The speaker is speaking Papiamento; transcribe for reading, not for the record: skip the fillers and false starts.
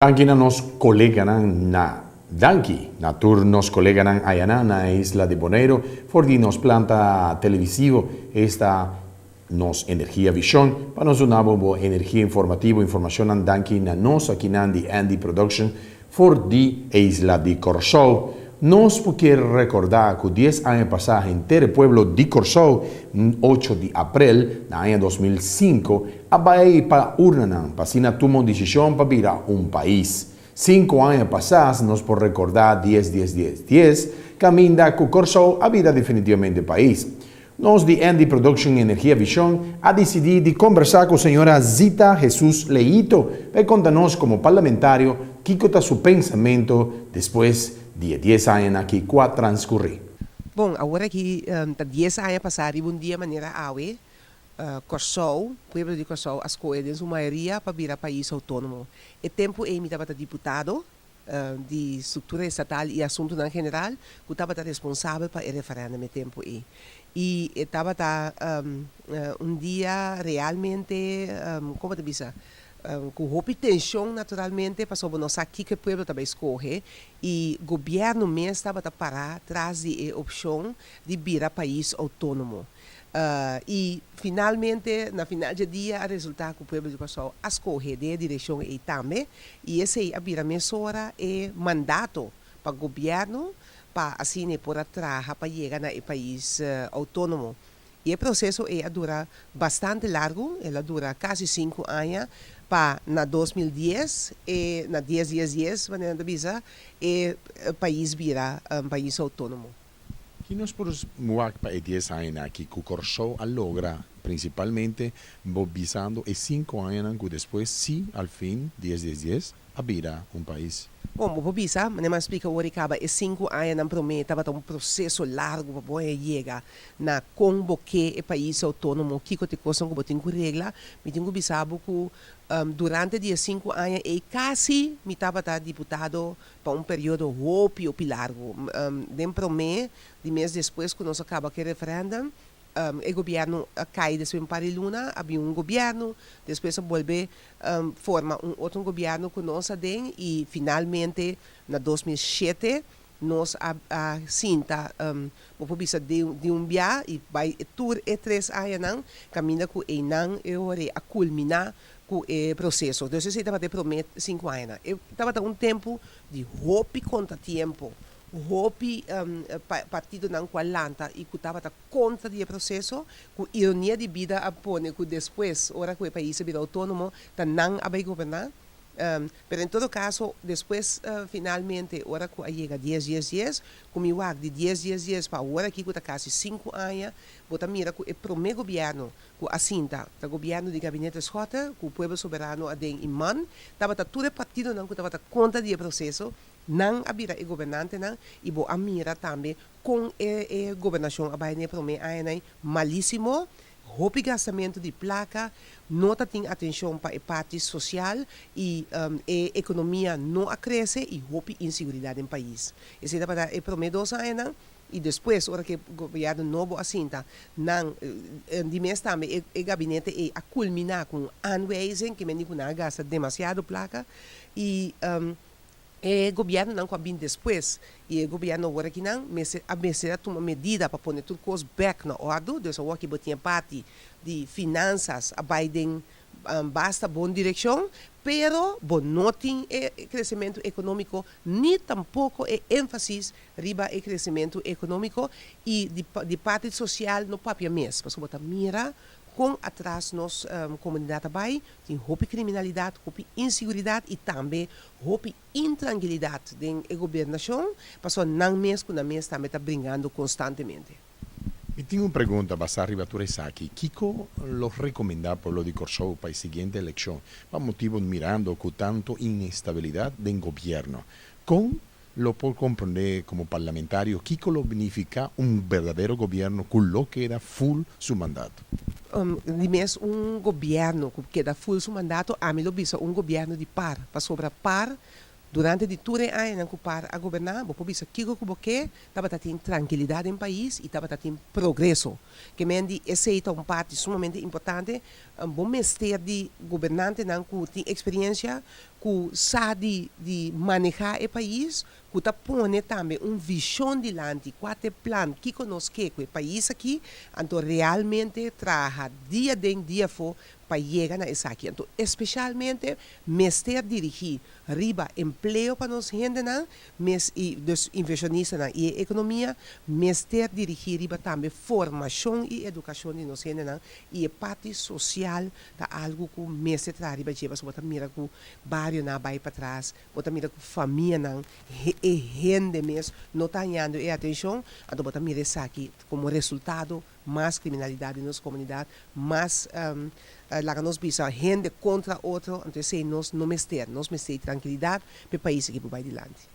Danki na nos koleganan na Danki na tur nos koleganan ayanan na e isla di Boneiru for di nos planta televisivo, esta nos Energia Vision, pa nos duna bo bo energia informativo, informashonnan. Danki na nos akinan di Andy Production for di e isla di Kòrsou. Nos por kier rekordá ku 10 aña pasá henter e pueblo di Kòrsou, 8 di aprel na aña 2005, a bai pa urnanan pa asina tuma un desishon pa bira un pais. 5 aña pasá, nos por rekordá 10 10 10 10, kaminda ku Kòrsou a bira definitivamente pais. Nos di Andy Production Energia Vision a disidí di kombersá ku señora Zita Jesus Leito pa konta nos komo parlamentario kiko ta su pensamentu despues di 10 aña aki ku a transkurí. Bon, awor aki ta 10 aña pasá un dia manera awe, Kòrsou, pueblo di Kòrsou a skohe den su mayoria pa bira pais outónomo. E tempu ei mi tabata diputado di struktura estatal i asuntunan general, ku tabata responsabel pa e referèndum e tempu ei. I e tabata un dia realmente, kon ta bisa, ku hopi tenshon naturalmente, pasobra nos sa kiko e pueblo tabata skohe i gobièrnu mes tabata pará tras di e opshon di bira pais outónomo. I finalmente, na final di dia, a resultá ku pueblo di Kòrsou a skohe den e direkshon ei tambe i esei a bira mesora e mandato pa gobièrnu pa asina por a traha pa yega na e pais outónomo. I e proseso ei a dura bastante largu, el a dura kasi 5 aña pa na 2010, e na 10 10 10, manera nan ta bisa, e pais bira un pais outónomo. Ki nos por wak pa e 10 aña aki ku Kòrsou a logra, prinsipalmente bisando e 5 aña ku despues si al fin 10 10 10 a bira un pais? Bon, bo bisa, manera m'a splika awor kaba, e 5 aña promé tabata un proseso largu pa bo yega na kon bo ke e pais outónomo, kiko ta e kos ku bo tin ku regla. Mi tin ku bisa ku durante di e 5 aña ei kasi mi tabata diputado pa un periodo hopi hopi largu. Den promé di mes despues ku nos a kaba ku e referèndum, e gobièrnu a kai despues un par di luna, a bin un gobièrnu, despues a bolbe forma un otro gobièrnu ku nos aden i finalmente na 2007 nos a sinta, bo por bisa di un bia i bai tur e 3 añanan kaminda ku einan e ora a kulminá ku e proseso. Dus esei tabata e promé 5 aña. E tabata un tempu di hopi kontratiempo, hopi partidonan ku a lanta i ku tabata kontra di e proseso, ku ironia di bida a pone ku despues, ora ku e pais a bira outónomo, ta nan a bai goberná. Pero en todo kaso, despues finalmente, ora ku a yega 10 10 10, ku mi wak di 10 10 10 pa awor aki ku ta kasi 5 aña, bo ta mira ku e promé gobièrnu ku a sinta, ta gobièrnu di gabinete Schotte, ku Pueblo Soberano aden i MAN, tabata tur e partidonan ku tabata kontra di e proseso, nan a bira e gobernantenan i bo a mira tambe kon e gobernashon a bai den e promé añanan malísimo, hopi gastamentu di plaka, no tatin atenshon pa e parti sosial i e ekonomia no a krese i hopi inseguridat den pais. Esei tabata e promé 2 añanan i despues ora ku e gobièrnu nobo a sinta, nan di mes tambe e gabinete ei a kulminá ku un aanwijzing, ke men di ku nan a gasta demasiado plaka i e gobièrnunan ku a bin despues i e gobièrnu awor akinan mester a mester a tuma medida pa pone tur kos bèk na òrdu. Dus awor aki bo tin e parti di finansas a bai den basta bon direkshon, pero bo no tin e kresementu ekonómiko ni tampoko e énfasis riba e kresementu ekonómiko i di parti sosial no papia mes, pasobra bo ta mira kon atras nos komunidat a bai, tin hopi kriminalidat, hopi inseguridat i tambe hopi intrankilidat den e gobernashon, pasobra nan mes ku nan mes tambe ta bringando konstantemente. Mi tin un pregunta basá riba tur esaki. Kiko lo rekomendá pueblo di Kòrsou pa e siguiente elekshon, pa motibu mirando ku tantu inestabilidat den gobièrnu? Kon lo por komprondé komo parlamentario kiko lo nifiká un berdadero gobièrnu ku lo keda full su mandato? Di mes un gobièrnu ku keda full su mandato, ami lo bisa un gobièrnu di PAR, pasobra PAR durante di tur e añanan ku PAR a goberná, bo por bisa kiko ku bo ke, tabata tin trankilidat den pais i tabata tin progreso. Ke men di esei ta un parti sumamente importante. Bo mester di gobernantenan ku tin eksperensia, Ku sa di manehá e pais, ku ta pone tambe un vishon dilanti, kua ta e plan, kiko nos ke ku e pais aki, anto realmente traha dia den dia afó pa yega na esaki. Anto espeshalmente mester dirigí riba empleo pa nos hendenan mes i dus invershonistanan i e ekonomia, mester dirigí riba tambe formashon i edukashon di nos hendenan i e parti sosial ta algu ku mester traha riba dje pasobra bo ta mira ku barionan a bai patras, bo ta mira ku famianan, e hende mes no ta hañando e atenshon, anto bo ta mira esaki komo resultado mas kriminalidat den nos komunidat, mas laga nos bisa hende kontra otro, anto esei nos no mester, nos mester e trankilidat pa e pais aki por bai dilanti.